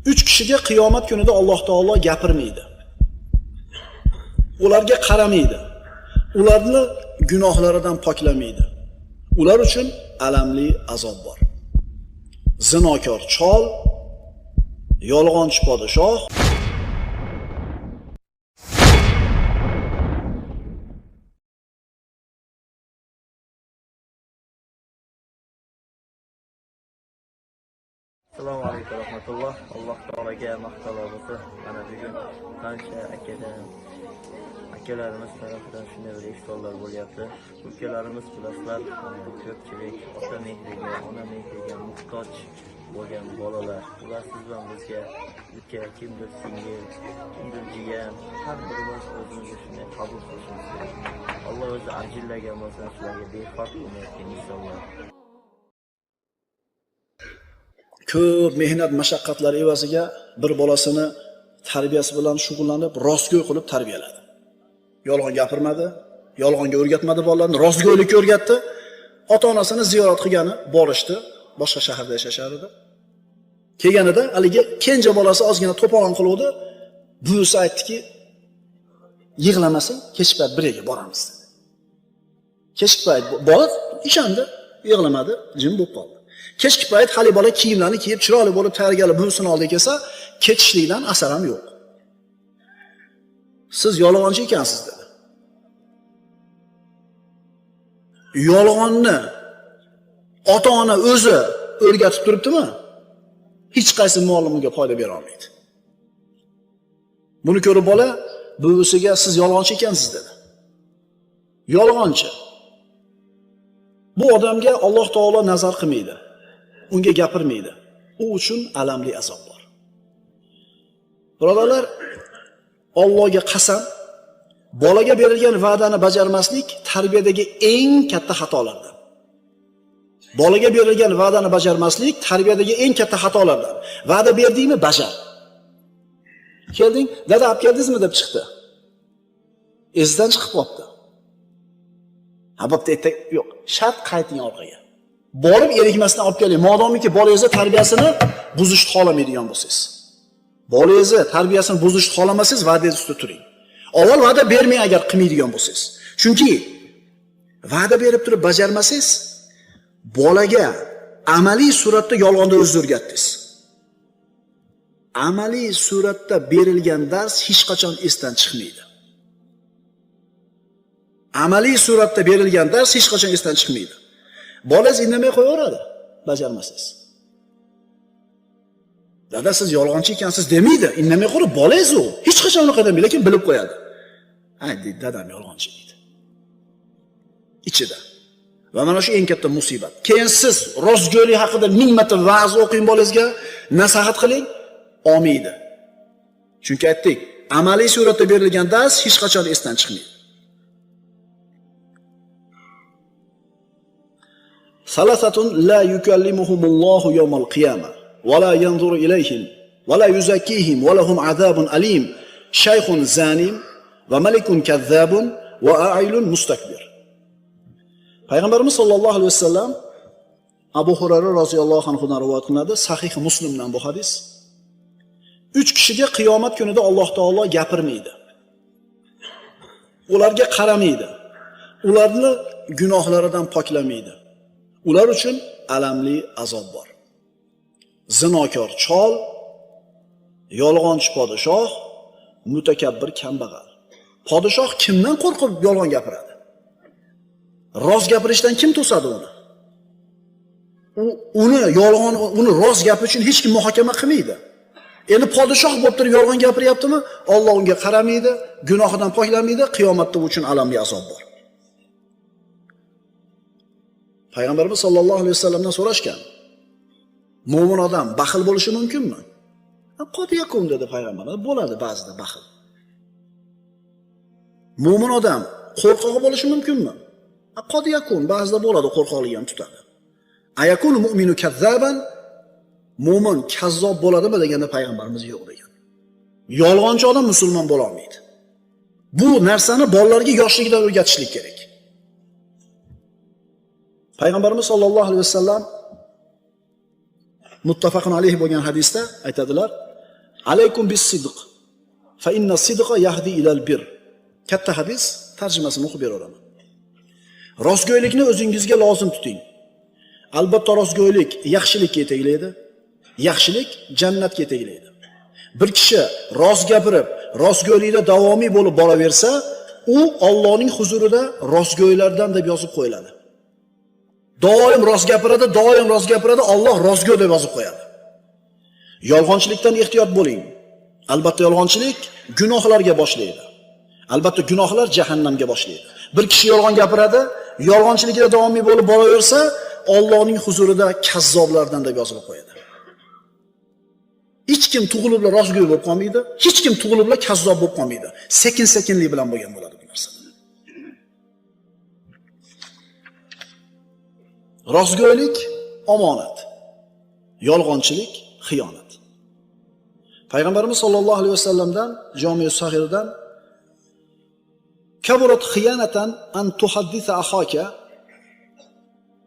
3 kishiga qiyomat kunida Alloh taolo gapirmaydi. Ularga qaramaydi. Ularni gunohlaridan poklamaydi. Ular uchun alamli azob bor. Zinokor chol, yolg'onchi podshoh, Assalomu alaykum rahmatulloh. Alloh taologa maqtovlar bo'lsin. Mana bugun qancha akadan akalarimiz tarafidan shunday bir iftorlar bo'lyapti. Ukalarimiz bilasizlar, ko'pchilik ota mehriga, ona mehriga muhtoj bo'lgan bolalar. Ular siz bilan bizga uka, kimdir singil, kimdir jiyan, har birimiz o'zimizni shunday qabul qilishimiz kerak. Alloh o'zi ajillagan bo'lsa, sizlarga befarq bo'lmayotgan insonlar. Ko'p mehnat mashaqqatlar evaziga bir bolasini tarbiyasi bilan shug'ullanib, rostgo'y qilib tarbiyaladi. Yolg'on gapirmadi, yolg'onga o'rgatmadi bolalarni, rostgo'ylikka o'rgatdi. Ota-onasini ziyorat qilgani borishdi, boshqa shaharda yashashar edi. Kelganida haligi kenja bolasi ozgina to'polon qiluvdi. Buvisi aytdiki, yig'lamasin, kechki payt bir yerga boramiz dedi. Kechki payt bola ishondi, yig'lamadi, jim bo'lib qoldi. Kechki payt hali bola kiyimlarini kiyib, chiroyli bo'lib tayyorgarlik buvisini oldiga kelsa, ketishlikdan asar ham yo'q. Siz yolg'onchi ekansiz dedi. Yolg'onni ota-ona o'zi o'rgatib turibdimi? Hech qaysi muallim unga foyda bera olmaydi. Buni ko'rib bola buvisiga siz yolg'onchi ekansiz dedi. Yolg'onchi. Bu odamga Alloh taolo nazar qilmaydi. Unga gapirmaydi. U uchun alamli azob bor. Birodarlar, Allohga qasam, bolaga berilgan va'dani bajarmaslik tarbiyadagi eng katta xatolardan. Bolaga berilgan va'dani bajarmaslik tarbiyadagi eng katta xatolardan. Va'da berdingmi, bajar. Kelding, dada olib keldingizmi deb chiqdi. Esidan chiqib qoldi. Ha, bo'pti, erta yo'q, shart qayting orqaga. Borib erikmasdan olib keling. Modomiki bolangizni tarbiyasini buzishni xohlamaydigan bo'lsangiz. Bolangizni tarbiyasini buzishni xohlamasangiz, va'dangiz ustida turing. Avval va'da bermang agar qilmaydigan bo'lsangiz. Chunki va'da berib turib bajarmasangiz, bolaga amaliy suratda yolg'onni o'zingiz o'rgatdingiz. Amaliy suratda berilgan dars hech qachon esdan chiqmaydi. Amaliy suratda berilgan dars hech qachon esdan chiqmaydi. Bolangiz indamay qo'yaveradi, bajarmasangiz. Dada siz yolg'onchi ekansiz demaydi, indamay qo'yib bolangiz u. Hech qachon unaqa demaydi, lekin bilib qo'yadi. Ha, deydi, dadam yolg'onchi deydi. Ichida. Va mana shu eng katta musibat. Keyin siz rostgo'ylik haqida ming marta va'z o'qing bolangizga, nasihat qiling, olmaydi. Chunki aytdik, amaliy suratda berilgan dars hech qachon esdan chiqmaydi. Salasatun la yukallimuhumullohu yawmal qiyamah va la yanzuru ilayhim va la yuzakkihim va lahum azabun alim shaykhun zanim va malikun kazzabun va a'ilun mustakbir. Payg'ambarimiz sollallohu alayhi vasallam Abu Hurayra roziyallohu anhudan rivoyat qilinadi, Sahih Muslimdan bu hadis. 3 kishiga qiyomat kunida Alloh taolo gapirmaydi. Ularga qaramaydi. Ularni gunohlaridan poklamaydi. Ular uchun alamli azob bor. Zinokor chol, yolg'onchi podshoh, mutakabbir kambag'al. Podshoh kimdan qo'rqib yolg'on gapiradi? Rost gapirishdan kim to'sadi uni? Uni yolg'on, uni rost gapi uchun hech kim muhokama qilmaydi. Endi podshoh bo'lib turib yolg'on gapiryaptimi? Alloh unga qaramaydi, gunohidan poklamaydi, qiyomatda u uchun alamli azob bor. Payg'ambarimiz sollallohu alayhi vasallamdan so'rashgan. Mo'min odam baxil bo'lishi mumkinmi? Qod yakun dedi payg'ambarimiz. Bo'ladi ba'zida baxil. Mo'min odam qo'rqoq bo'lishi mumkinmi? Qod yakun, ba'zida bo'ladi, qo'rqoqligi ham tutadi. Ayakunu mu'minu kazzaban? Mo'min kazzob bo'ladimi deganda payg'ambarimiz yo'q degan. Yolg'onchi odam musulmon bo'la olmaydi. Bu narsani bolalarga yoshligidan o'rgatishlik kerak. Payg'ambarimiz sollallohu alayhi vasallam muttafaqun alayhi bo'lgan hadisda aytadilar: Alaykum bis-sidq fa inna sidqa yahdi ilal bir. Katta hadis, tarjimasini o'qib beraveraman. Rostgo'ylikni o'zingizga lozim tuting. Albatta rostgo'ylik yaxshilikka yetaklaydi. Yaxshilik jannatga yetaklaydi. Bir kishi rost gapirib, rostgo'ylikda davomiy bo'lib boraversa, u Allohning huzurida rostgo'ylardan deb yozib qo'yiladi. Doim rost gapiradi, doim rost gapiradi, Alloh rostgo'y deb yozib qo'yadi. Yolg'onchilikdan ehtiyot bo'ling. Albatta yolg'onchilik gunohlarga boshlaydi. Albatta gunohlar jahannamga boshlaydi. Bir kishi yolg'on gapiradi, yolg'onchilikda davomiy bo'lib boraversa, Allohning huzurida kazzoblardan deb yozib qo'yadi. Hech kim tug'ilibla rostgo'y bo'lib qolmaydi, hech kim tug'ilibla kazzob bo'lib qolmaydi. Sekin-sekinlik bilan bo'lgan bo'ladi bu narsa. Rostgo'ylik omonat, yolg'onchilik xiyonat. Payg'ambarimiz sollallohu alayhi vasallamdan Jami' Sahihdan kaburat xiyanatan an tuhaddisa akhaka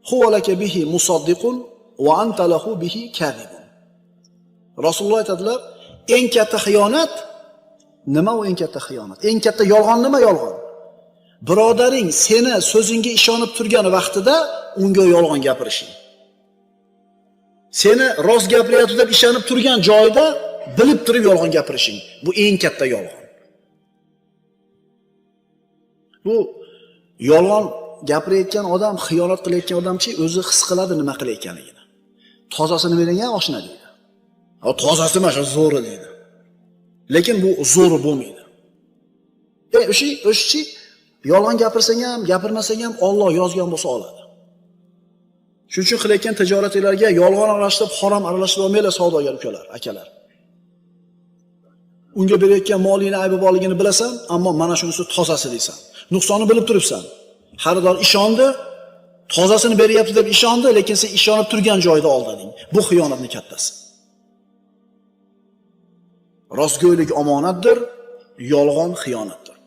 huwa laka bihi musaddiqun va anta lahu bihi kadibun. Rasululloh aytadilar, eng katta xiyonat nima u eng katta xiyonat? Eng katta yolg'on nima yolg'on? Birodaring seni so'zingga ishonib turgan vaqtida unga yolg'on gapirishing. Seni rost gapiryapti deb ishonib turgan joyda bilib turib yolg'on gapirishing. Bu eng katta yolg'on. Bu yolg'on gapirayotgan odam, xiyonat qilayotgan odamchi o'zi his qiladi nima qilayotganligini. Tozasini bering oshna deydi. Tozasi emas, zo'ri deydi. Lekin bu zo'ri bo'lmaydi. O'sha yolg'on gapirsang ham, gapirmasang ham Alloh yozgan bo'lsa oladi. Shuning uchun qilayotgan tijoratinglarga yolg'on aralashtirib, harom aralashtirib olmanglar savdogar ukalar, akalar. Unga berayotgan molingni aybi borligini bilasan, ammo mana shunisi tozasi deysan. Nuqsonni bilib turibsan. Xaridor ishondi, tozasini beryapti deb ishondi, lekin sen ishonib turgan joyda aldading. Bu xiyonatning kattasi. Rostgo'ylik omonatdir, yolg'on xiyonatdir.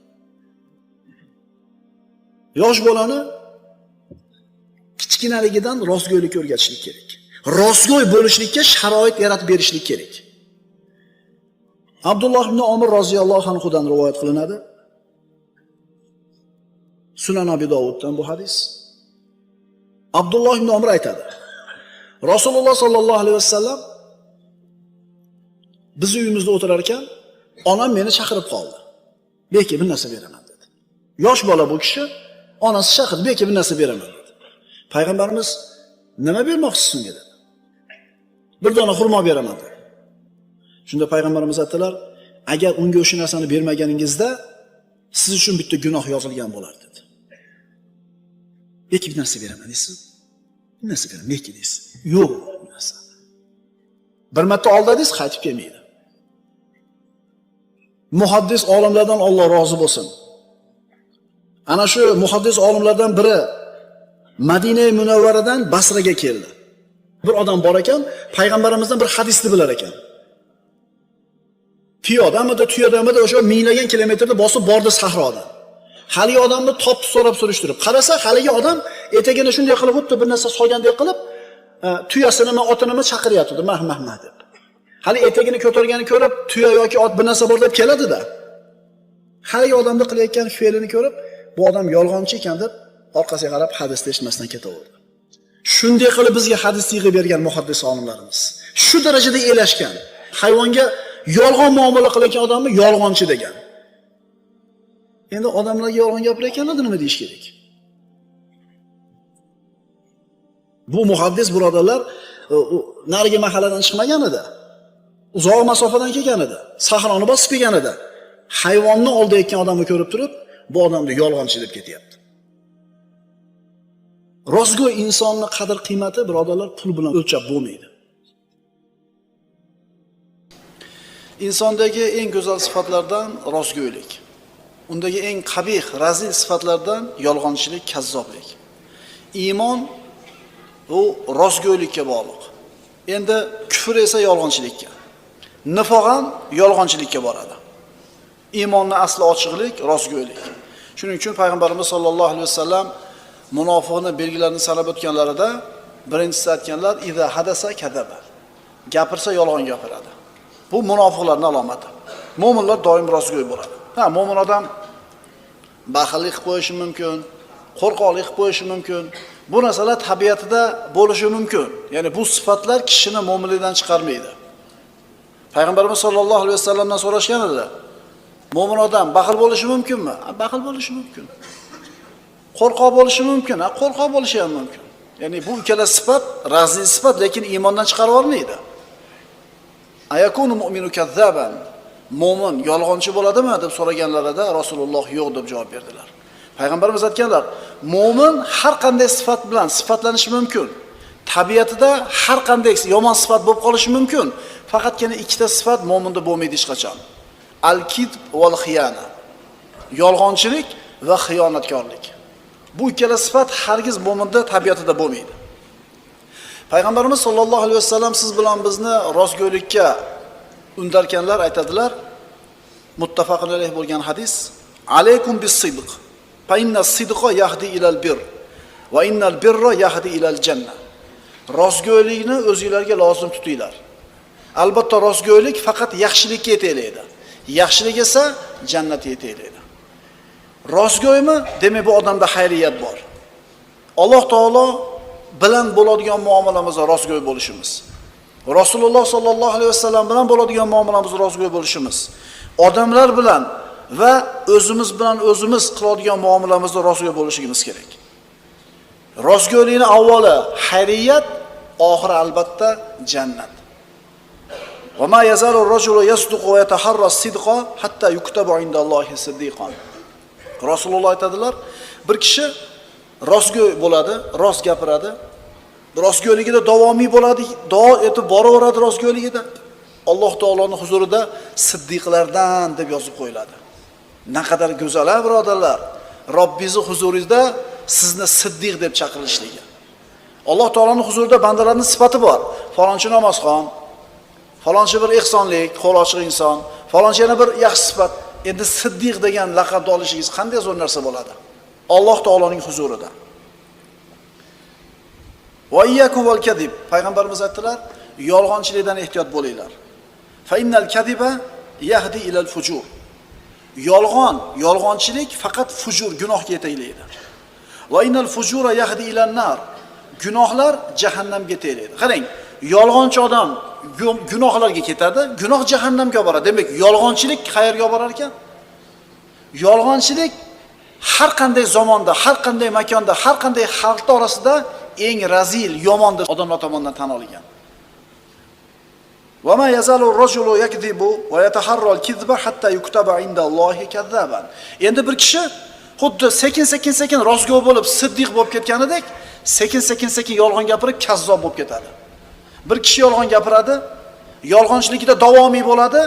Yosh bolani kichkinaligidan rostgo'ylikka o'rgatishlik kerak. Rostgo'y bo'lishlikka sharoit yaratib berishlik kerak. Abdulloh ibn Umar roziyallohu anhudan rivoyat qilinadi. Sunan Abi Dovuddan bu hadis. Abdulloh ibn Umar aytadi. Rasululloh sallallohu alayhi vasallam biz uyimizda o'tirar ekan, onam meni chaqirib qoldi. Beki bir narsa beraman dedi. Yosh bola bu kishi, onasi chaqirdi, beki bir narsa beraman dedi. Payg'ambarimiz nima bermoqchisiz unga dedi. Bir dona xurmo beraman dedi. Shunda payg'ambarimiz aytdilar, agar unga o'sha narsani bermaganingizda siz uchun bitta gunoh yozilgan bo'lar dedi. Beki bir narsa beraman deysiz. Bir narsa beraman, beki deysiz. Yo'q bu narsa. Bir marta aldadingiz, qaytib kelmaydi. Muhaddis olimlardan Alloh rozi bo'lsin. Ana shu muhaddis olimlardan biri Madina Munavvaradan Basraga keldi. Bir odam bor ekan, payg'ambarimizdan bir hadisni bilar ekan. Piyodamidi, tuyadamidi o'sha minglagan kilometrni bosib bordi sahroda. Haligi odamni topib so'rab surishtirib, qarasa haligi odam etagini shunday qilib xuddi bir narsa solgandek qilib, tuyasinimi, otinimi chaqiryapti, mah mah mah deb. Hali etagini ko'targanini ko'rib, tuya yoki ot bir narsa bor deb keladi-da. Haligi odamni qilayotgan fe'lini ko'rib, bu odam yolg'onchi ekan deb orqasiga qarab hadisni eshitmasdan ketaverdi. Shunday qilib bizga hadis yig'ib bergan muhaddis olimlarimiz. Shu darajada elashgan. Hayvonga yolg'on muomala qilayotgan odamni yolg'onchi degan. Endi odamlarga yolg'on gapirayotganlarda nima deyish kerak? Bu muhaddis birodarlar narigi mahalladan chiqmagan edi. Uzoq masofadan kelgan edi. Sahroni bosib kelgan edi. Hayvonni oldayotgan odamni ko'rib turib, bu odamni yolg'onchi deb ketyapti. Rostgo'y insonning qadr-qiymati birodarlar pul bilan o'lchab bo'lmaydi. Insondagi eng go'zal sifatlardan rostgo'ylik. Undagi eng qabih, razil sifatlardan yolg'onchilik, kazzoblik. Iymon bu rostgo'ylikka bog'liq. Endi kufr esa yolg'onchilikka. Nifoq ham yolg'onchilikka boradi. Iymonning asli ochiqlik, rostgo'ylik. Shuning uchun payg'ambarimiz sollallohu alayhi vasallam munofiqni belgilarini sanab o'tganlarida birinchisi aytganlar: "Iza hadasa kadaba." Gapirsa yolg'on gapiradi. Bu munofiqlarning alomati. Mo'minlar doim rostgo'y bo'ladi. Ha, mo'min odam baxillik qilib qo'yishi mumkin, qo'rqoqlik qilib qo'yishi mumkin. Bu narsalar tabiatida bo'lishi mumkin. Ya'ni bu sifatlar kishini mo'minlikdan chiqarmaydi. Payg'ambarimiz sollallohu alayhi vasallamdan so'rashgan edi. Mo'min odam baxil bo'lishi mumkinmi? Baxil bo'lishi mumkin. Qo'rqoq bo'lishi mumkin, ha, qo'rqoq bo'lishi ham mumkin. Ya'ni bu ikkala sifat razil sifat, lekin iymondan chiqarib olmaydi. Ayakunu mu'minu kazzaban? Mo'min yolg'onchi bo'ladimi deb so'raganlarida Rasululloh yo'q deb javob berdilar. Payg'ambarimiz aytganlar, mo'min har qanday sifat bilan sifatlanishi mumkin. Tabiatida har qanday yomon sifat bo'lib qolishi mumkin. Faqatgina ikkita sifat mo'minda bo'lmaydi hech qachon. Al-kidb val xiyana. Yolg'onchilik va xiyonatkorlik. Bu ikkala sifat hargiz mo'minda tabiatida bo'lmaydi. Payg'ambarimiz sollallohu alayhi vasallam siz bilan bizni rostgo'ylikka undarkanlar aytadilar, muttafaqun alayh bo'lgan hadis: alaykum bis-sidq fa inna sidqa yahdi ilal bir va innal birra yahdi ilal janna. Rostgo'ylikni o'zingizlarga lozim tutinglar. Albatta rostgo'ylik faqat yaxshilikka yetaklaydi. Yaxshilik esa jannatga yetaklaydi. Rostgo'ymi? Demak bu odamda xayriyat bor. Alloh taolo bilan bo'ladigan muomalamizda rostgo'y bo'lishimiz. Rasululloh sollallohu alayhi vasallam bilan bo'ladigan muomalamizda rostgo'y bo'lishimiz. Odamlar bilan va o'zimiz bilan o'zimiz qiladigan muomalamizda rostgo'y bo'lishimiz kerak. Rostgo'ylikning avvali xayriyat, oxiri albatta jannat. Va ma yazalu ar-rajulu yasduqu va yataharra as-sidqa hatta yuktabu indallohi siddiqan. Rasululloh aytadilar, bir kishi rostgo'y bo'ladi, rost gapiradi, rostgo'yligida davomiy bo'ladi, duo etib boraveradi rostgo'yligida. Alloh taoloning huzurida siddiqlardan deb yozib qo'yiladi. Naqadar go'zal, birodarlar, Robbingiz huzuringizda sizni siddiq deb chaqirishligi. Alloh taoloning huzurida bandalarning sifati bor. Falonchi namozxon, falonchi bir ehsonlik, qo'l ochiq inson, falonchi yana bir yaxshi sifat. Endi siddiq degan laqabni olishingiz qanday zo'r narsa bo'ladi? Alloh taoloning huzurida. Va iyyakum val kadib. Payg'ambarimiz aytdilar, yolg'onchilikdan ehtiyot bo'linglar. Fa innal kadiba yahdi ilal fujur. Yolg'on, yolg'onchilik faqat fujur, gunohga yetaklaydi. Va innal fujura yahdi ilan nar. Gunohlar jahannamga yetaklaydi. Qarang, yolg'onchi odam gunohlarga ketadi, gunoh jahannamga boradi. Demak, yolg'onchilik qayerga borar ekan? Yolg'onchilik har qanday zamonda, har qanday makonda, har qanday xalq orasida eng razil, yomon deb odamlar tomonidan tan olingan. Va ma yazalu ar-rajulu yakzibu va yataharra al-kizba hatta yuktaba indallohi kazzaban. Endi bir kishi xuddi sekin-sekin rostgo'y bo'lib, siddiq bo'lib ketganidek, sekin-sekin yolg'on gapirib kazzob bo'lib ketadi. Bir kishi yolg'on gapiradi, yolg'onchiligida davomiy bo'ladi,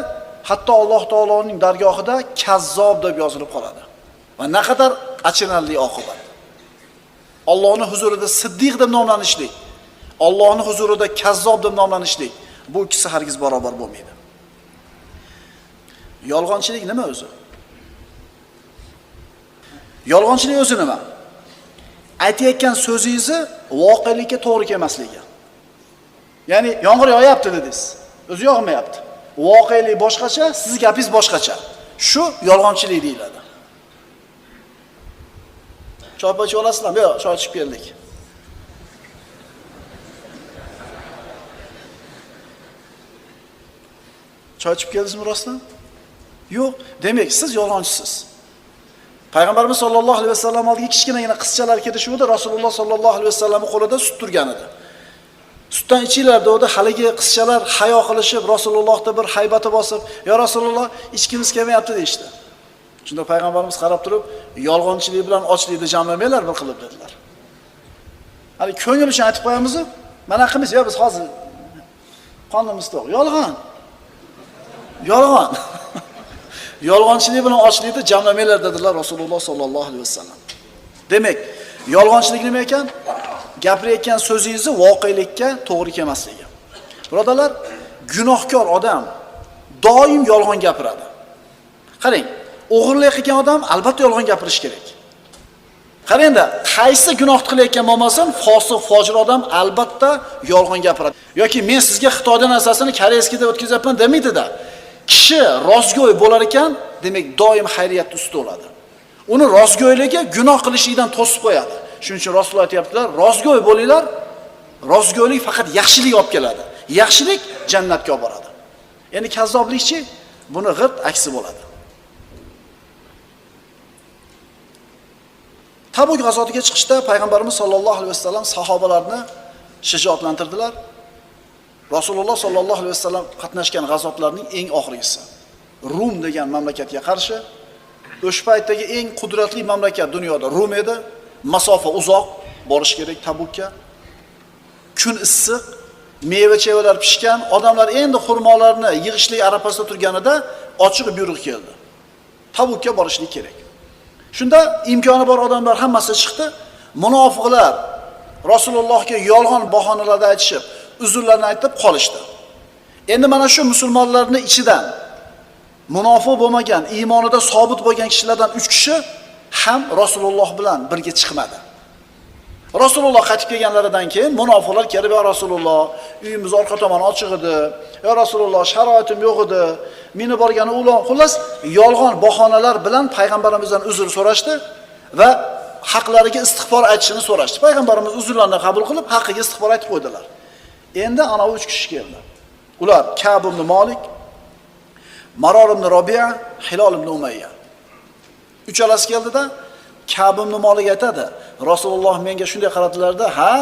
hatto Alloh taoloning dargohida kazzob deb yozilib qoladi. Va naqadar achinarli oqibat. Allohning huzurida siddiq deb nomlanishlik, Allohning huzurida kazzob deb nomlanishlik, bu ikkisi hargiz barobar bo'lmaydi. Yolg'onchilik nima o'zi? Yolg'onchilik o'zi nima? Aytayotgan so'zingizni voqelikka to'g'ri kelmasligi. Ya'ni yomg'ir yog'yapti dedingiz, o'zi yog'mayapti. Voqelik boshqacha, sizning gapingiz boshqacha. Shu yolg'onchilik deyiladi. Choy olasizlarmi? Yo'q, choy ichib keldik. Choy ichib keldingizmi rostdan? Yo'q. Demak, siz yolg'onchisiz. Payg'ambarimiz sollallohu alayhi vasallam oldiga kichkinagina qizchalar kelishuvdi, Rasululloh sollallohu alayhi vasallamning qo'lida sut turgan edi. Sutdan ichinglar dedi, haligi qizchalar hayo qilishib, Rasulullohda bir haybati bosib, "Ya Rasululloh, ichkimiz kelmayapti" deyishdi. Shunda payg'ambarimiz qarab turib, yolg'onchilik bilan ochlikni jamlamanglar bir qilib dedilar. Hali ko'ngil uchun aytib qo'yamiz-ku, mana qilamiz, yo biz hozir qonimiz to'q. Yolg'on. Yolg'on. Yolg'onchilik bilan ochlikni jamlamanglar dedilar Rasululloh sollallohu alayhi vasallam. Demak, yolg'onchilik nima ekan? Gapirayotgan so'zingizni voqelikka to'g'ri kelmasligi. Birodarlar, gunohkor odam doim yolg'on gapiradi. Qarang, o'g'irlik qilgan odam albatta yolg'on gapirishi kerak. Qarangda, qaysi gunoh qilayotgan bo'lmasin, fosiq, fojir odam albatta yolg'on gapiradi. Yoki men sizga Xitoyda narsasini Koreyskida o'tkazyapman demaydi-da. Kishi rostgo'y bo'lar ekan, demak doim xayriyat ustida bo'ladi. Uni rostgo'yligi gunoh qilishlikdan to'sib qo'yadi. Shuning uchun Rasululloh aytayaptilar, rostgo'y bo'linglar. Rostgo'ylik faqat yaxshilik olib keladi. Yaxshilik jannatga olib boradi. Endi kazzoblikchi buni g'irt aksi bo'ladi. Tabuk g'azotiga chiqishda payg'ambarimiz sollallohu alayhi vasallam sahobalarni shijoatlantirdilar. Rasululloh sollallohu alayhi vasallam qatnashgan g'azotlarning eng oxirgisi. Rum degan mamlakatga qarshi, o'sha paytdagi eng qudratli mamlakat dunyoda Rum edi. Masofa uzoq, borish kerak Tabukka. Kun issiq, meva-chevalar pishgan, odamlar endi xurmolarni yig'ishlik arafasida turganida ochiq buyruq keldi. Tabukka borishlik kerak. Shunda imkoni bor odamlar hammasi chiqdi. Munofiqlar Rasulullohga yolg'on bahonalarda aytishib, uzrlarni aytib qolishdi. Endi mana shu musulmonlarning ichidan munofiq bo'lmagan, iymonida sobit bo'lgan kishilardan 3 kishi ham Rasululloh bilan birga chiqmadi. Rasululloh qaytib kelganlaridan keyin munofiqlar kelib, "Ya Rasululloh, uyimiz orqa tomoni ochiq edi. Ya Rasululloh, sharoitim yo'q edi. Meni borgani ulon." Xullas, yolg'on bahonalar bilan payg'ambarimizdan uzr so'rashdi va haqlariga istig'for aytishini so'rashdi. Payg'ambarimiz uzrlarni qabul qilib, haqqiga istig'for aytib qo'ydilar. Endi ana 3 kishi keldi. Ular Ka'b ibn Malik, Maror ibn Robi'a, Hilol ibn Umayya. Uchalasi keldida Ka'b ibn Malik aytadi, Rasululloh menga shunday qaradilarda, "Ha,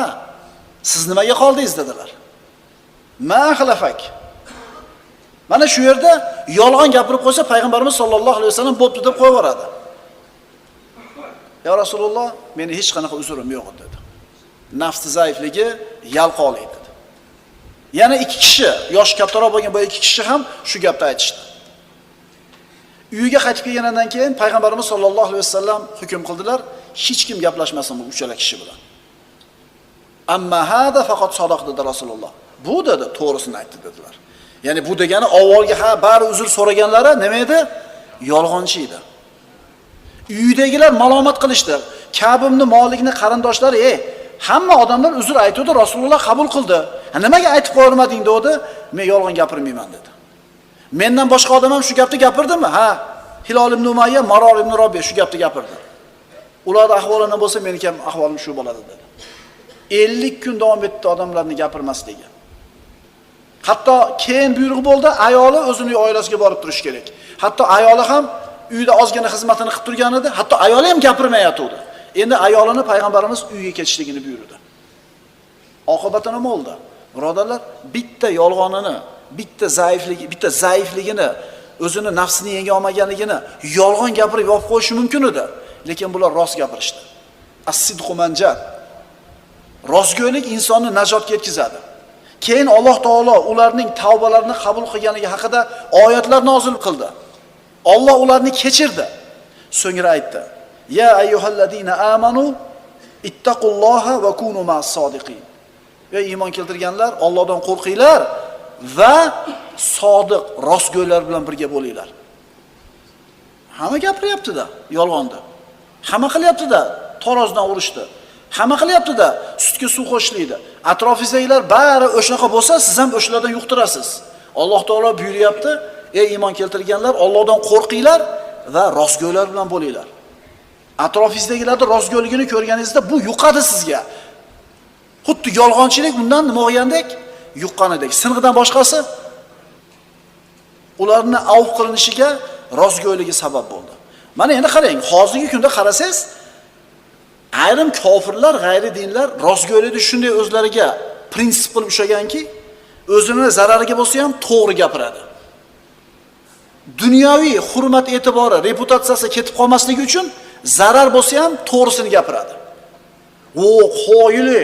siz nimaga qoldingiz?" dedilar. Ma xilafak. Mana shu yerda yolg'on gapirib qo'ysa payg'ambarimiz sollallohu alayhi vasallam bo'pti deb qo'yib yuboradi. Ya Rasululloh, meni hech qanaqa uzrim yo'q dedi. Nafsi zaifligi, yalqoqlik dedi. Yana 2 kishi, yosh kattaroq bo'lgan bu 2 kishi ham shu gapni aytishdi. Uyiga qaytib kelgandan keyin payg'ambarimiz sollallohu alayhi vasallam hukm qildilar, hech kim gaplashmasin bu uchala kishi bilan. Amma hada faqat sodiq dedi Rasululloh. Bu dedi, to'g'risini aytdi dedilar. Ya'ni bu degani avvalgi ha bari uzr so'raganlari nima edi? Yolg'onchi edi. Uydagilar malomat qilishdi. Ka'b ibn Malikni qarindoshlari, "Ey, hamma odamlar uzr aytdi, Rasululloh qabul qildi. Nimaga aytib qo'yolmading?" dedi. "Men yolg'on gapirmayman" dedi. Mendan boshqa odam ham shu gapni gapirdimi? Ha, Hilol ibn Umayya, Maror ibn Robiya shu gapni gapirdi. Ular ahvoli nima bo'lsa, meniki ham ahvolim shu bo'ladi dedi. 50 kun davom etdi odamlarni gapirmasligi. Hatto keyin buyruq bo'ldi, ayoli o'zining oilasiga borib turish kerak. Hatto ayoli ham uyda ozgina xizmatini qilib turgan edi, hatto ayoli ham gapirmayotdi. Endi ayolini payg'ambarimiz uyga ketishligini buyurdi. Oqibati nima bo'ldi? Birodarlar, bitta yolg'onini, bitta zaifligi, bitta zaifligini, o'zini nafsini yenga olmaganligini yolg'on gapirib yopib qo'yishi mumkin edi. Lekin bular rost gapirishdi. As-sidqu manjat. Rostgo'ylik insonni najotga yetkazadi. Keyin Alloh taolo ularning tavbalarini qabul qilganligi haqida oyatlar nozil qildi. Alloh ularni kechirdi. So'ngra aytdi: "Ya ayyuhallazina amanu ittaqulloha va kunu ma'as-sodiqin." Ey iymon keltirganlar, Allohdan qo'rqinglar va sodiq, rostgo'ylar bilan birga bo'linglar. Hamma gapiryapti-da, yolg'onda. Hamma qilyapti-da, tarozdan urishdi. Hamma qilyapti-da, sutga suv qo'shiladi. Atrofingizdagilar bari o'shanaqa bo'lsa, siz ham o'shalardan yuqtirasiz. Alloh taolo buyuryapti: "Ey iymon keltirganlar, Allohdan qo'rqinglar va rostgo'ylar bilan bo'linglar." Atrofingizdagilarning rostgo'yligini ko'rganingizda bu yuqadi sizga. Xuddi yolg'onchilik undan nima bo'lgandek, yuqqanidek. Sinig'idan boshqasi ularni avf qilinishiga rostgo'yligi sabab bo'ldi. Mana endi qarang, hozirgi kunda qarasangiz, ayrim kofirlar, g'ayri dinlar rostgo'ylikni shunday o'zlariga prinsip qilib ushlaganki, o'zini zarariga bo'lsa ham to'g'ri gapiradi. Dunyoviy hurmat e'tibori, reputatsiyasi ketib qolmasligi uchun zarar bo'lsa ham to'g'risini gapiradi. O, qoyili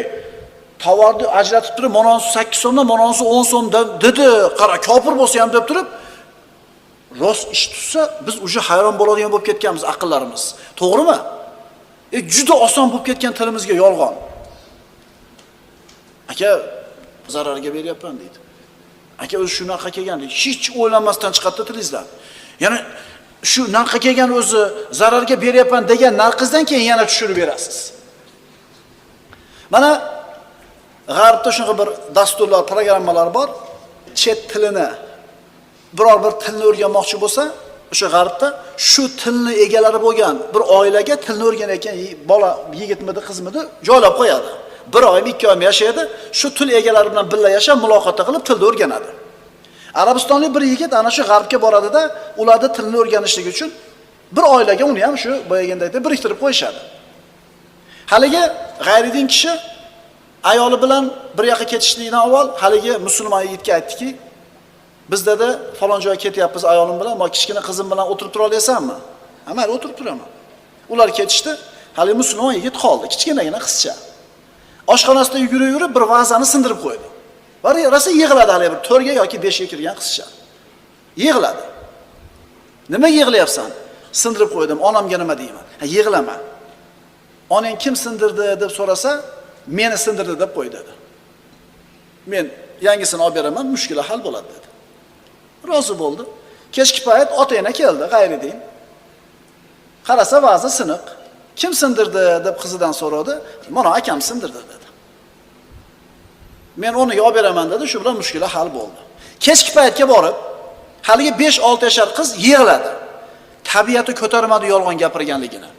tovarni ajratib turib, manonsi 8 so'mdan, manonsi 10 so'mdan dedi, qara, kofir bo'lsa ham deb turib, rost ish tutsa, biz уже hayron bo'ladigan bo'lib ketganmiz aqllarimiz. To'g'rimi? Juda oson bo'lib ketgan tilimizga yolg'on. Aka, zararga beryapman deydi. Aka, o'zi shunaqa kelgan deydi. Hech o'ylanmasdan chiqadi tilingizdan. Ya'ni Shu narxga kelgan o'zi zararga beryapman degan narxingizdan keyin yana tushirib berasiz. Mana G'arbda shunaqa bir dasturlar, programmalar bor. Chet tilini biror bir tilni o'rganmoqchi bo'lsa, o'sha G'arbda shu tilni egalari bo'lgan bir oilaga tilni o'rganayotgan bola yigitmidi, qizmidi joylab qo'yadi. Bir oymi, 2 oymi yashaydi, shu til egalari bilan birga yashab, muloqot qilib tilni o'rganadi. Arabistonlik bir yigit ana shu G'arbga boradida, ularda tilni o'rganishlik uchun bir oilaga uni ham shu boyagandek biriktirib qo'yishadi. Haligi g'ayridin kishi ayoli bilan bir yoqqa ketishlikdan avval haligi musulmon yigitga aytdiki, biz dedi falon joyga ketyapmiz ayolim bilan, men kichkina qizim bilan o'tirib tura olasanmi? Ha, mayli, o'tirib turaman. Ular ketishdi, hali musulmon yigit qoldi, kichkinagina qizcha. Oshxonasida yugurib-yugurib bir vazani sindirib qo'ydi. Va rosa yig'ladi hali bir 4ga yoki 5ga kirgan qizcha. Yig'ladi. Nima yig'layapsan? Sindirib qo'ydim, onamga nima deyman? Ha, yig'lama. Onang kim sindirdi deb so'rasa, meni sindirdi deb qo'y dedi. Men yangisini olib beraman, mushkula hal bo'ladi dedi. Rozi bo'ldi. Kechki payt ota-ona keldi, g'ayridin. Qarasa vaza siniq. Kim sindirdi deb qizidan so'radi. Mana akam sindirdi dedi. Men o'rniga olib beraman dedi, shu bilan mushkula hal bo'ldi. Kechki paytga borib, haligi 5-6 yashar qiz yig'ladi. Tabiati ko'tarmadi yolg'on gapirganligini.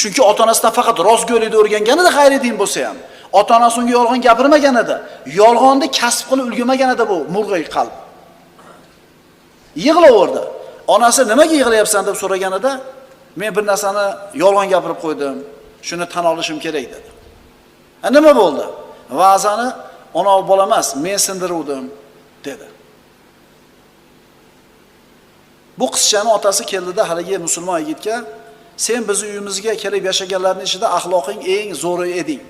Chunki ota-onasidan faqat rostgo'ylikni o'rgangan edi, g'ayridin bo'lsa ham. Ota-onasi unga yolg'on gapirmagan edi. Yolg'onni kasb qilib ulgurmagan edi bu murg'ay qalb. Yig'laverdi. Onasi nimaga yig'layapsan deb so'raganida, men bir narsani yolg'on gapirib qo'ydim, shuni tan olishim kerak dedi. Ha, nima bo'ldi? Vazani ona bola emas, men sindiruvdim dedi. Bu qizchani otasi keldida haligi musulmon yigitga, sen bizni uyimizga kelib yashaganlarning ichida axloqing eng zo'ri eding.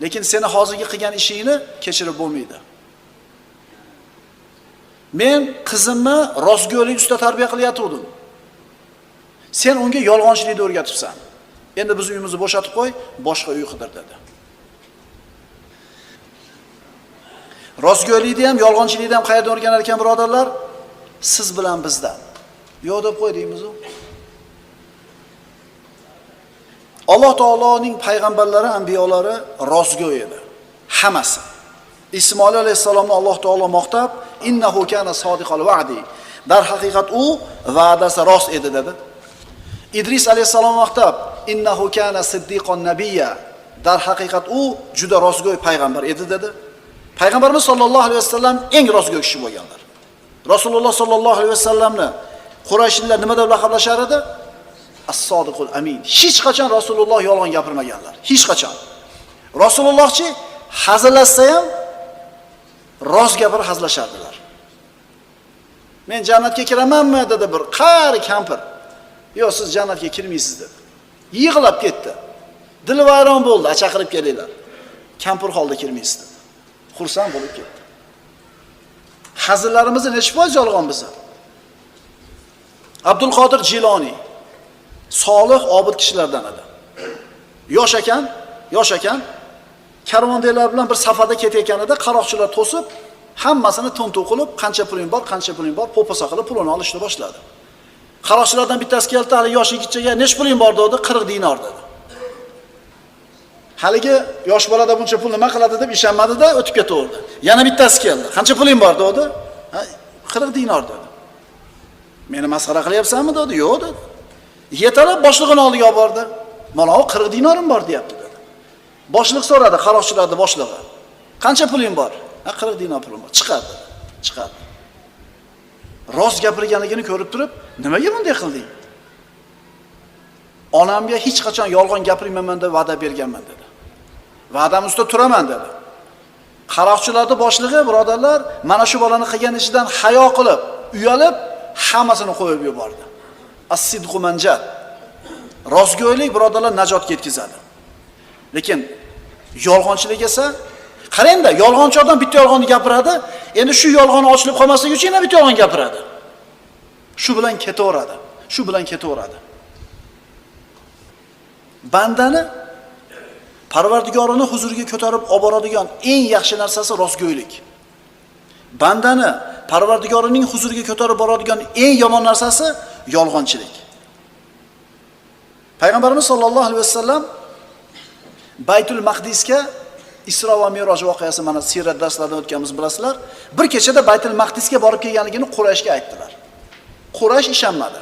Lekin seni hozirgi qilgan ishingni kechirib bo'lmaydi. Men qizimni rostgo'ylik ustida tarbiya qilayotgandim. Sen unga yolg'onchilikni o'rgatibsan. Endi biz uyimizni bo'shatib qo'y, boshqa uy qidir dedi. Rostgo'ylikni ham, yolg'onchilikni ham qayerdan o'rganar ekan birodarlar? Siz bilan bizdan. Yo'q deb qo'y deymiz-u. Alloh taoloning payg'ambarlari, anbiyolari rostgo'y edi. Hammasi. Ismoil alayhissalomni Alloh taolo maqtab, innahu kana sodiqal va'di. Darhaqiqat u va'dasi rost edi dedi. Idris alayhissalom maqtab, innahu kana siddiqon nabiyya. Darhaqiqat u juda rostgo'y payg'ambar edi dedi. Payg'ambarimiz sollallohu alayhi vasallam eng rostgo'y kishi bo'lganlar. Rasululloh sollallohu alayhi vasallamni Qurayshlar nima deb laqablashar edi? As-sodiqul amin. Hech qachon Rasululloh yolg'on gapirmaganlar. Hech qachon. Rasulullohchi hazillashsa ham rost gapirib hazillashardilar. Men jannatga kiramanmi dedi bir qari kampir. Yo'q, siz jannatga kirmaysiz dedi. Yig'lab ketdi. Dili vayron bo'ldi, chaqirib kelinglar. Kampir holda kirmaysiz dedi. Xursand bo'lib ketdi. Hazillarimizni necha foiz yolg'on bizni? Abdulqodir Jiloniy solih, obid kishilardan edi. Yosh ekan, karvondagilar bilan bir safarda ketayotganida qaroqchilar to'sib, hammasini tintuv qilib, qancha puling bor, qancha puling bor, po'pisa qilib pulini olishni boshladi. Qaroqchilardan bittasi keldi, hali yosh yigitchaga nech puling bor dedi, 40 dinor dedi. Haligi yosh bolada buncha pul nima qiladi deb ishonmadi-da, o'tib ketaverdi. Yana bittasi keldi. Qancha puling bor dedi? Ha, 40 dinor dedi. Meni masxara qilyapsanmi dedi? Yo'q dedi. Yetalab boshlig'ini oldiga olib bordi. Mana 40 dinorim bor deyapti dedi. Boshliq so'radi, qaroqchilarning boshlig'i. Qancha puling bor? Ha, 40 dinor pulim bor. Chiqadi dedi. Chiqadi. Rost gapirganligini ko'rib turib, nimaga bunday qilding? Onamga hech qachon yolg'on gapirmayman deb va'da berganman dedi. Va'dam ustida turaman dedi. Qaroqchilarning boshlig'i birodarlar, mana shu bolani qilgan ishidan hayo qilib, uyalib, hammasini qo'yib yubordi. As-sidqu manjat. Rostgo'ylik birodarlar najotga yetkazadi. Lekin yolg'onchilik esa, qarang-da, yolg'onchi odam bitta yolg'onni gapiradi, endi shu yolg'on ochilib qolmasligi uchun yana bitta yolg'on gapiradi. Shu bilan ketaveradi. Shu bilan ketaveradi. Bandani Parvardigorini huzuriga ko'tarib olib boradigan eng yaxshi narsasi rostgo'ylik. Bandani Parvardigorining huzuriga ko'tarib boradigan eng yomon narsasi yolg'onchilik. Payg'ambarimiz sollallohu alayhi vasallam Baytul Maqdisga Isro va Miroj voqeasi mana siyrat darslaridan o'tganmiz, bilasizlar. Bir kechada Baytul Maqdisga borib kelganligini Qurayshga aytdilar. Quraysh ishonmadi.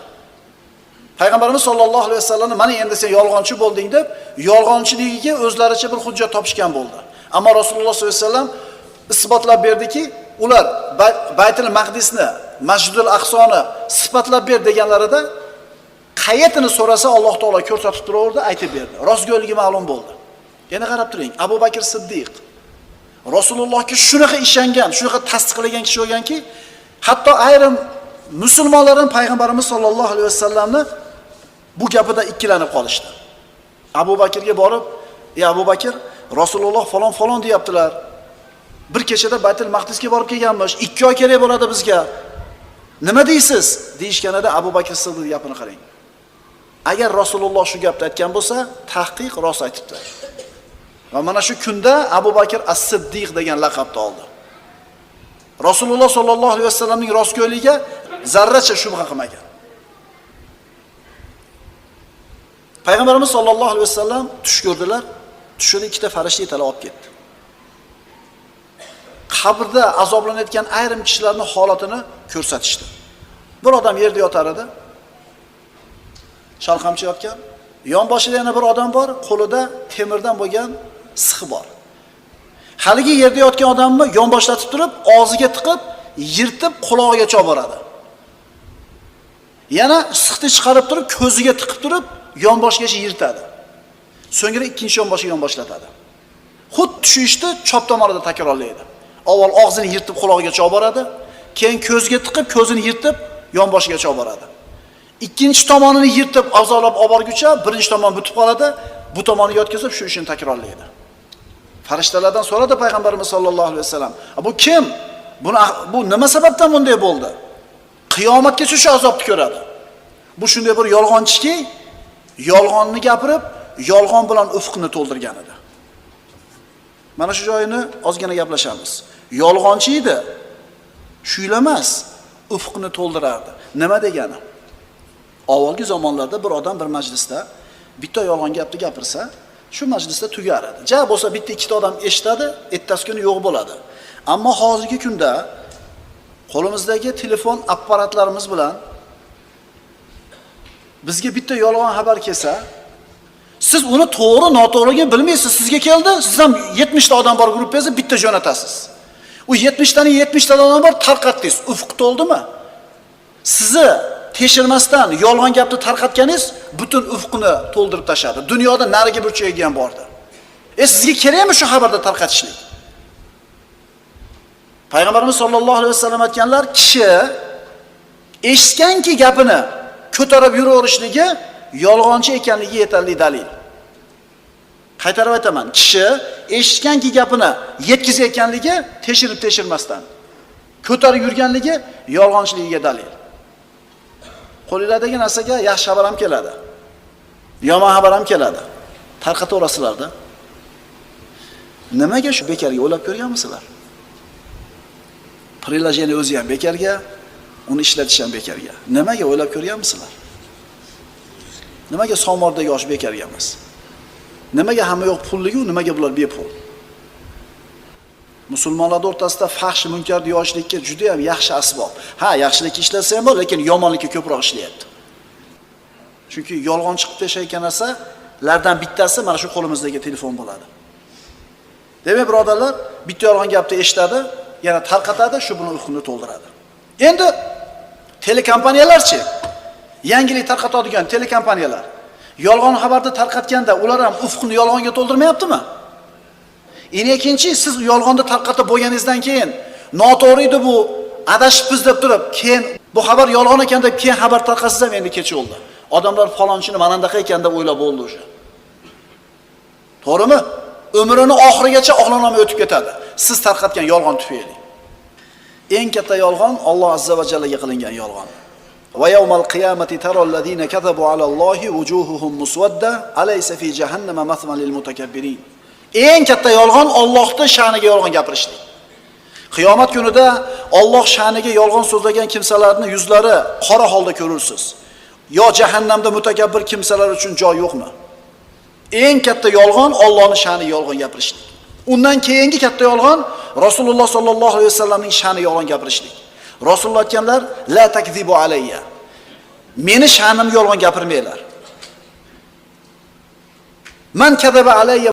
Payg'ambarimiz sollallohu alayhi vasallamni mana endi sen yolg'onchi bo'lding deb, yolg'onchiligiga o'zlaricha bir hujjat topishgan bo'ldi. Ammo Rasululloh sollallohu alayhi vasallam isbotlab berdiki, ular Baytul Maqdisni, Masjidul Aqsoni sifatlab ber deganlarida qayertini so'rasa Alloh taolo ko'rsatib turaverdi, aytib berdi. Rostgo'yligi ma'lum bo'ldi. Yana qarab turing, Abu Bakr Siddiq Rasulullohga shunaqa ishongan, shunaqa tasdiqlagan kishi bo'lganki, hatto ayrim musulmonlar ham payg'ambarimiz sollallohu alayhi vasallamni bu gapida ikkilanib qolishdi. Abu Bakrga borib, "Ey Abu Bakr, Rasululloh falon falon deyaptilar. Bir kechada Baytul Maqdisga borib kelganmish, 2 oy kerak bo'ladi bizga. Nima deysiz?" deyishganida Abu Bakr Siddiq gapini qarang. Agar Rasululloh shu gapni aytgan bo'lsa, tahqiq rost aytibdi. Va mana shu kunda Abu Bakr as-Siddiq degan laqabni oldi. Rasululloh sollallohu alayhi vasallamning rostgo'yligiga zarracha shubha qilmagan. Payg'ambarimiz sollallohu alayhi vasallam tush ko'rdilar. Tushida ikkita farishta yetalab olib ketdi. Qabrda azoblanayotgan ayrim kishilarning holatini ko'rsatishdi. Bir odam yerda yotar edi. Shalqamcha yotgan. Yon boshida yana bir odam bor, qo'lida temirdan bo'lgan sixi bor. Haligi yerda yotgan odamni yon boshlatib turib, og'ziga tiqib, yirtib qulog'igacha olib boradi. Yana sixni chiqarib turib, ko'ziga tiqib turib, yon boshgacha yirtadi. So'ngra ikkinchi yon boshiga yon boshlatadi. Xuddi shu ishni chop tomonida takrorlaydi. Avval og'zini yirtib qulog'igacha olib boradi, keyin ko'ziga tiqib, ko'zini yirtib yon boshigacha olib boradi. Ikkinchi tomonini yirtib azolab olib borguncha birinchi tomon bitib qoladi, bu tomonni yotkazib shu ishni takrorlaydi. Farishtalardan so'radi payg'ambarimiz sollallohu alayhi vasallam, "Bu kim? Bu nima sababdan bunday bo'ldi?" Qiyomatgacha shu azobni ko'radi. Bu shunday bir yolg'onchiki, yolg'onni gapirib, yolg'on bilan ufqni to'ldirgan edi. Mana shu joyini ozgina gaplashamiz. Yolg'onchi edi. Shu emas, ufqni to'ldirardi. Nima degani? Avvalgi zamonlarda bir odam bir majlisda bitta yolg'on gapni gapirsa, shu majlisda tugar edi. Ja bo'lsa bitta ikkita odam eshitadi, ertasi kuni yo'q bo'ladi. Ammo hozirgi kunda qo'limizdagi telefon apparatlarimiz bilan bizga bitta yolg'on xabar kelsa, siz uni to'g'ri, noto'g'riligini bilmaysiz. Sizga keldi, siz ham 70 ta odam bor gruppangizda bitta jo'natasiz. U 70 taning 70 ta odam bor, tarqatdingiz. Ufq to'ldimi? Sizni tekshirmasdan yolg'on gapni tarqatganingiz butun ufqni to'ldirib tashladi. Dunyoda narigi burchagiga ham bordi. Sizga kerakmi shu xabarni tarqatishlik? Payg'ambarimiz sollallohu alayhi vasallam aytganlar, kishi eshitganki gapini ko'tarib yuraverishligi yolg'onchi ekanligi yetarli dalil. Qaytarib aytaman, kishi eshitganki gapini yetkazayotganligi tekshirib tekshirmasdan ko'tarib yurganligi yolg'onchiligiga dalil. Qo'linglardagi narsaga yaxshi xabar ham keladi, yomon xabar ham keladi. Tarqataverasizlarda. Nimaga shu bekarga o'ylab ko'rganmisizlar? Приложение o'zi ham bekarga, uni ishlatish ham bekarga. Nimaga o'ylab ko'rganmisizlar? Nimaga somordagi osh bekarga emas? Nimaga hamma yo'q pulligu, nimaga bular bepul? Musulmonlar o'rtasida fahsh munkarni yoshlikka juda ham yaxshi asbob. Ha, yaxshilikka ishlatsa ham bor, lekin yomonlikka ko'proq ishlayapti. Chunki yolg'on chiqib tashlayotgan narsalardan bittasi mana shu qo'limizdagi telefon bo'ladi. Demak, birodarlar, bitta yolg'on gapni eshitadi, yana tarqatadi, shu buni ufqini to'ldiradi. Endi telekompaniyalarchi, yangilik tarqatadigan telekompaniyalar yolg'on xabarni tarqatganda ular ham ufqni yolg'onga to'ldirmayaptimi? Endi ikkinchi, siz yolg'onni tarqatib bo'lganingizdan keyin noto'g'ri edi bu, adashibmiz deb turib, keyin bu xabar yolg'on ekan deb keyin xabar tarqatsangiz ham endi kech bo'ldi. Odamlar falonchini mana bundaqa ekan deb o'ylab bo'ldi o'sha. To'g'rimi? Umrini oxirigacha oqlanolmay o'tib ketadi. Siz tarqatgan yolg'on tufayli. Eng katta yolg'on Alloh azza va jallaga qilingan yolg'on. Va yawmal qiyamati tarallazina kazabu alallohi wujuhuhum muswadda alaysa fi jahannama mathwan lil mutakabbirin. Eng katta yolg'on Allohning sha'niga yolg'on gapirishlik. Qiyomat kunida Alloh sha'niga yolg'on so'zlagan kimsalarning yuzlari qora holda ko'rursiz. Yo jahannamda mutakabbir kimsalar uchun joy yo'qmi? Eng katta yolg'on Allohning sha'niga yolg'on gapirishlik. Undan keyingi katta yolg'on Rasululloh sallallohu alayhi vasallamning sha'niga yolg'on gapirishlik. Rasululloh aytganlar: "La takzibu alayya." Meni sha'nimga yolg'on gapirmanglar. Man kadaba alayya